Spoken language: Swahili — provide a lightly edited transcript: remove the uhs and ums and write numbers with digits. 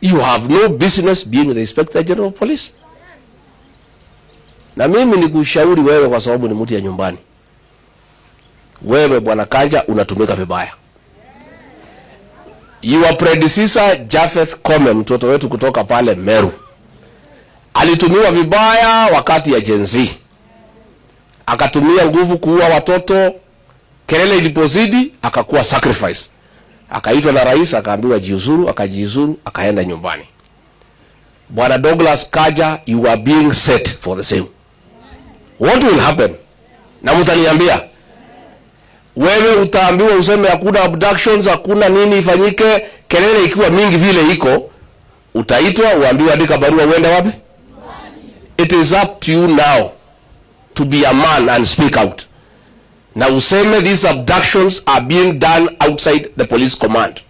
You have no business being the Inspector General of Police. Na mimi nikushauri wewe, kwa sababu ni mtu ya nyumbani. Wewe Bwana Kanja unatumika vibaya. Your predecessor Japheth Koome, mtoto wetu kutoka pale Meru, alitumiwa vibaya wakati ya Gen Z, akatumia nguvu kuua watoto. Kelele ilipozidi akakuwa sacrifice, akaitwa na rais akaambiwa jiuzuru, akajiuzuru, akaenda nyumbani. Bwana Douglas Kanja, you are being set for the same. What will happen? Na mtaniambia wewe utaambiwa useme hakuna abductions, hakuna nini ifanyike. Kelele ikiwa mingi vile iko, utaitwa uambiwe andika barua uende wapi? It is up to you now to be a man and speak out. Na useme these abductions are being done outside the police command.